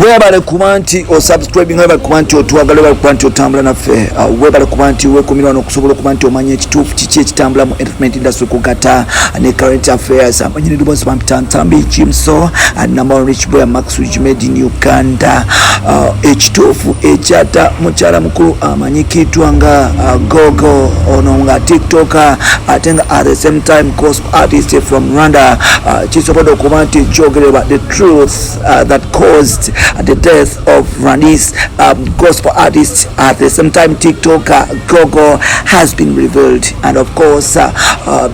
Webale kuba nti osubscribing, webale kuba nti otwagala, webale kuba nti otambula naffe, webale kuba nti wekumira wano okusobola okuba nti omanya ekituufu kiki ekitambula mu entertainment industry kugata ne current affairs. Amanyini ddoboozi bampita Ntambi Jimso, number one rich boy, Max Rich made in Uganda. Ekituufu ekyata mukyala mukulu amanyikiddwa nga Gogo, ono nga TikToker ate nga at the same time gospel artist from Rwanda, kisobodde okuba nti kyogerebwa. The truth that caused the death of Rwandese gospel artist, at the same time TikToker Gogo, has been revealed. And of course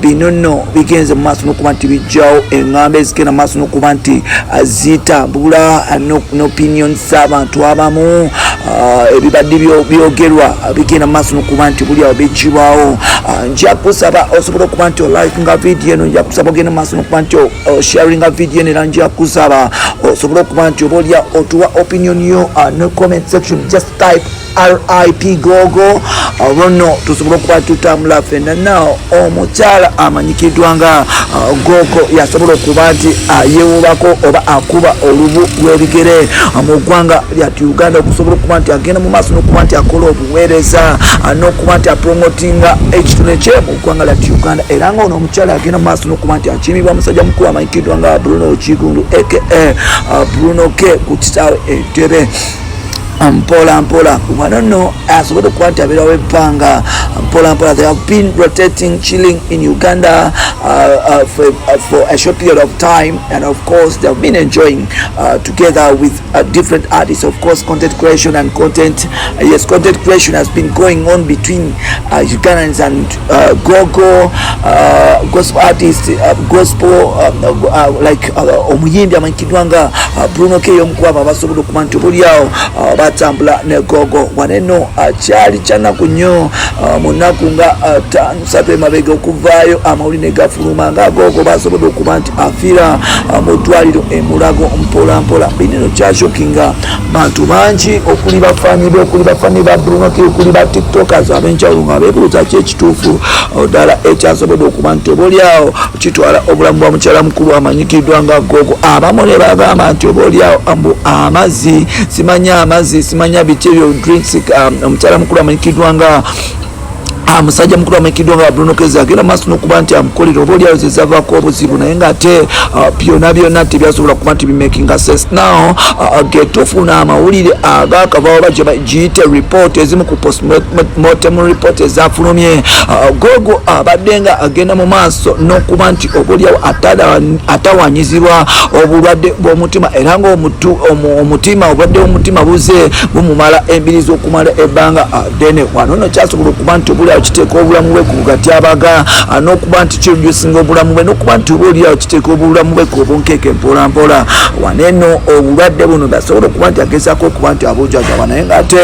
bino nno bigenze mu maaso n'okuba nti bijjawo eŋŋambo ezigenda mu maaso n'okuba nti zitambula n'opinions z'abantu abamu. Ebibadde byogerwa bigenda mu maaso n'okuba nti buli awo bijjibwawo. Nja kusaba osobola okuba nti olikinga video eno, nja kusaba ogenda mu maaso n'okuba nti osharinga video eno, era nja kusaba osobole okuba nti oba olya otuwa opinion yo ne comment section. Just type "RIP Gogo", olwo nno tusobole okuba tutambula ffenna. Now, omukyala amanyikiddwa nga Gogo yasobola okuba nti yewubako oba akuba olubu lw'ebigere mu ggwanga lyatu Uganda okusobola okuba nti agenda mu maaso n'okuba nti akola obuweereza n'okuba nti apromotinga ekitone kye mu ggwanga lyatu Uganda. Era nga ono omukyala agenda mu maaso n'okuba nti akimibwa musajja mukulu amanyikiddwa nga Bruno Kigundu aka Bruno K ku kisaawe Entebe. Mpola mpola wano nno asobodde okuba nti abeerawo ebbanga. Mpola mpola they have been rotating, chilling in Uganda for a short period of time, and of course they have been enjoying together with different artists. Of course, content creation and content, yes, content creation has been going on between Ugandans and Gogo, gospel artist, gospel like omuyimbi amanyikiddwa nga Bruno K, omukuba abasobola okuba nti obuliawo batambula ne Gogo. Waneno kyali kyanaku nnyo mu nnaku nga 5, 3 emabega okuvaayo amawulire ne gafuluma nga Gogo basobodde okuba nti afiira mu ddwaliro emulago. Mpola mpola binino kyashockinga bantu bangi, okuli bafaani be, okuli bafaani ba Bruno K, okuli ba TikTokers ab'enjawulo, nga beebuuza ki ekituufu ddala ekyasobodde okuba nti obaoliawo kitwala obulamu bwa mukyala mukulu amanyikiddwa nga Gogo. Abamu ne bagamba nti obaoliawo mbu amazzi, simanya amazzi, simanya biki ebyo, drinks, omukyala mukulu amanyikiddwa nga musajja mukulu amanyikiddwa nga Bruno Keza agenda maaso n'okuba nti amukolera, oba oliawo zezavaako obuzibu, naye ngaate byonna byonna tebyasobola kuba nti bimakinga sense. Now getufuna amawulire agakavaawo ba giyite report, ezimu ku postmortem report ezafulumye, Gogo abadde nga agenda mu maaso n'okuba nti oba oliawo atawanyizibwa obulwadde bw'omutima, era nga omutima, obulwadde bw'omutima buze bumumala embiri z'okumala ebbanga ddene. Wano nno kyasobola okuba nti oba oliawo kiteeka obulamu bwe ku gatyabaga n'okuba nti kireducinga obulamu bwe, n'okuba nti oba oliawo kiteeka obulamu bwe ku obunkeeke. Mpola mpola waneeno obulwadde buno basobola okuba nti agezaako okuba nti abujjanjaba, naye ngaate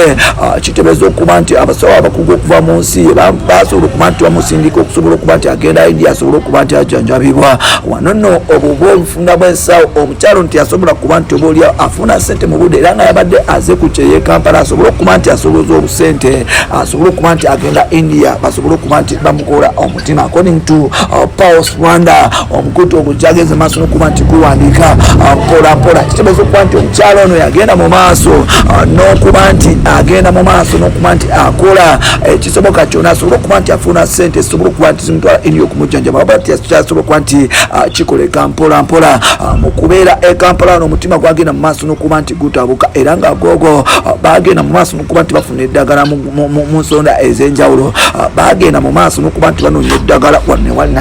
kitebeeza okuba nti abasawo abakugu okuva mu nsi ye basobola okuba nti bamusindika okusobola okuba nti agenda India asobole okuba nti ajjanjabibwa. Wano nno obwo obufunda bw'ensawo omukyalo nti asobola kuba nti oba oliawo afuna sente mu budde, era nga yabadde aze ku kyeyo e Kampala asobole okuba nti asoboza obusente asobole okuba nti agenda India basobole okuba nti bamukola omutima. According to Pulse Rwanda, omukutu ogwo gyagenze maaso n'okuba nti guwandiika mpola mpola, kitegeeza okuba nti omukyalo ono yagenda mu maaso n'okuba nti agenda mu maaso n'okuba nti akola ekisoboka kyonna asobole okuba nti afuna sente zisobole okuba nti zimutwala India okumujjanjaba, wabula kyasobola okuba nti kikoleka. Mpola mpola mu kubeera e Kampala wano, omutima gwagenda mu maaso n'okuba nti gutabuka, era nga Gogo bagenda mu maaso n'okuba nti bafuna eddagala mu nsonda ez'enjawulo. Bagenda mu maaso n'okuba nti banoonya eddagala wano wali,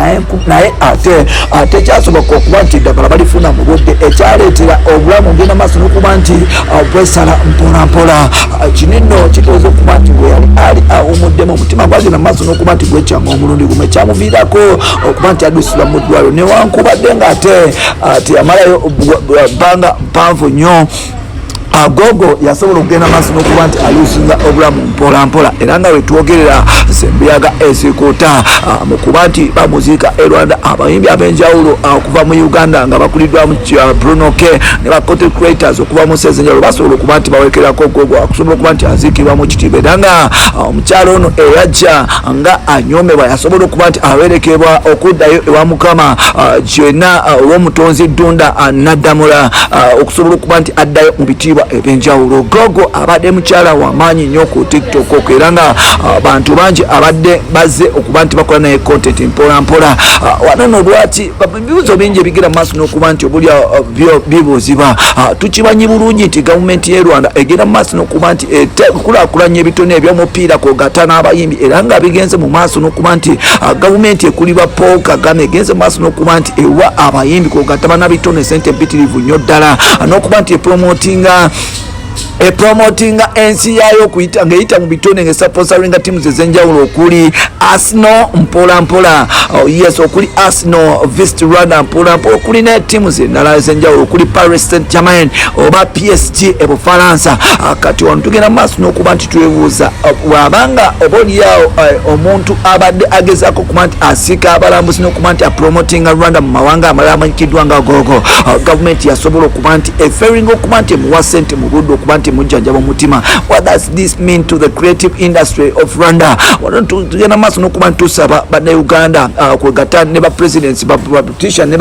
naye ate tekyasoboka okuba nti eddagala balifuna mu budde, ekyaleetera obulamu ogenda maaso n'okuba nti bwesala mpola mpola. Kino nno kitegeeza okuba nti bwe yali ali awumuddemu, omutima gwagenda mu maaso n'okuba nti gwekyanga omulundi gumu, ekyamuviirako okuba nti addusibwa mu ddwaliro, newankubadde ng'ate teyamalayo bbanga mpanvu nnyo. Gogo yasobola okugenda maaso n'okuba nti alusinga obulamu mpola mpola, era nga wetwogerera Sembuyaga esikuta mu kuba nti bamuziika e Rwanda. Abayimbi ab'enjawulo okuva mu Uganda nga bakuliddwamu Bruno K ne ba content creators okuva mu nsi ez'enjawulo basobola okuba nti bawekerako Gogo okusobola okuba nti aziikibwa mu kitiibwa, era nga omukyalo ono eyajja nga anyoomebwa yasobola okuba nti awerekebwa okuddayo ewa Mukama gyena olw'omutonzi Ddunda Naddamula okusobola okuba nti addayo mu bitiibwa ebyenjawulo. Gogo abadde mukyala wamaanyi nnyo ku TikTok okwo, era nga bantu bangi abadde bazze okuba nti bakola naye content mpola mpola. Wano no lwaki ebibuuzo bingi ebigenda mu maaso n'okuba nti obulya bibuuzibwa. Tukimanyi bulungi nti gavumenti y'e Rwanda egenda mu maaso n'okuba nti ekulaakulanya ebitone eby'omupiira kwogata n'abayimbi, era nga bigenze mu maaso n'okuba nti gavumenti ekulibwa Paul Kagame egenze mu maaso n'okuba nti ewa abayimbi kwogata banabitone sente mpitirivu nnyo ddala, n'okuba nti epromotinga ensi yaayo okuyita ng'eyita mu bitone ng'esponsoringa teams ez'enjawulo okuli Arsenal mpola mpola, oh, yes, okuli Arsenal, Visit Rwanda mpola mpola, okuli ne teams endala ez'enjawulo okuli Paris Saint Germain oba PSG e Bufalansa. Kati wano tugenda mu maaso n'okuba nti twebuuza bw'abanga oba oliawo omuntu abadde agezaako okuba nti asiika abalambuzi n'okuba nti apromotinga Rwanda mu mawanga amalala amanyikiddwa nga Gogo, gavumenti yasobola okuba nti eferinga okuba nti emuwa sente mu budde okuba nti emujjanjaba omutima. What does this mean to the creative industry of Rwanda? Wano tugenda maaso n'okuba nti tusaba Bannayuganda kwegatta ne ba presidents, ba politician ne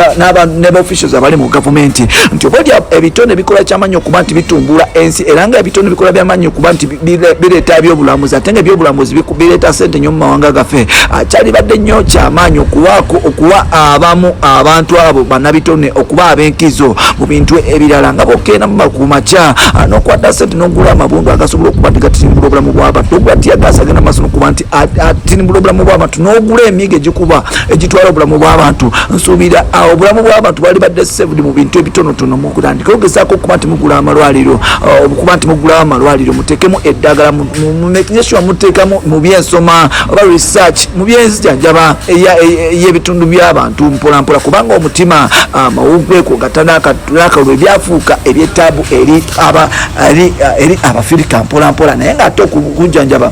ba officials abali mu gavumenti nti oba oli ebitone bikola kyamaanyi okuba nti bitumbula ensi, era nga ebitone bikola byamaanyi okuba nti bireeta ebyobulambuzi, ate nga ebyobulambuzi bireeta sente nnyo mu mawanga gaffe. Kyalibadde nnyo kyamaanyi okuwaako okuwa abamu abantu abo bannabitone okuba ab'enkizo mu bintu ebirala, nga bwogenda ku makya n'okwata sente n'ogula amabundu agasobola okuba nti gatirimbula obulamu bw'abantu, n'ogula teargas agenda maaso n'okuba nti atirimbula obulamu bw'abantu, n'ogula emiigo egikuba egitwala obulamu bw'abantu. Nsuubira obulamu bw'abantu bwali badde saved mu bintu ebitonotono. Mukutandika ogezaako okuba nti mugula amalwaliro, okuba nti mugulawo amalwaliro, muteekemu eddagala, making sure muteekamu mu byensoma oba research mu byenzijanjaba ey'ebitundu by'abantu mpolampola, kubanga omutima, amawuggwe gatta n'akalulu ebyafuuka ebyetaabu eri Abafirika mpolampola, naye ng'ate okujjanjaba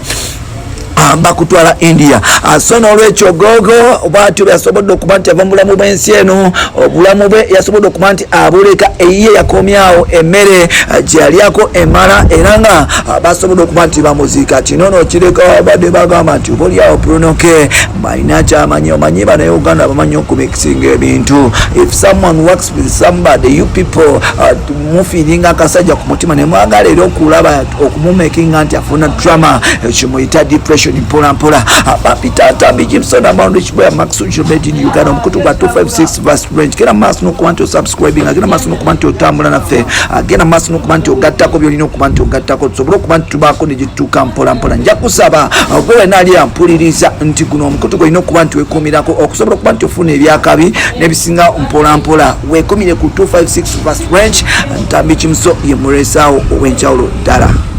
bakutwala India. So n'olwekyo Gogo bwatyo yasobodde okuba nti ava mu bulamu bw'ensi eno. Obulamu bwe yasobodde okuba nti abuleka eyiye, yakomyawo emmere gye yalyako emala, era nga basobodde okuba nti bamuziika. Kino nokireka badde bagamba nti oba oliawo Bruno K alina kyamanyi. Omanyi Bannayuganda bamanyi okumikisinga ebintu. If someone works with somebody, you people mufeelinga akasajja ku mutima ne mwagala era okulaba okumumakinga nti afuna drama kimuyita depression mpola mpola. Bapita Ntambi Jimson Amount Rich Boy Max Ujo, made in Uganda, omukutu gwa 256 Verse Range. Genda maaso n'okuba nti osubscribing, agenda maaso n'okuba nti otambula naffe, agenda maaso n'okuba nti ogattako byolina okuba nti ogattako, tusobole okuba nti tubaako ne gyetutuuka mpola mpola. Nja kusaba gwe wena ali ampuliriza nti guno omukutu gwolina okuba nti wekuumirako okusobola okuba nti ofuna ebyakabi n'ebisinga mpola mpola. Weekumire ku 256 Verse Range. Ntambi Kimuso ye mulesaawo ow'enjawulo ddala.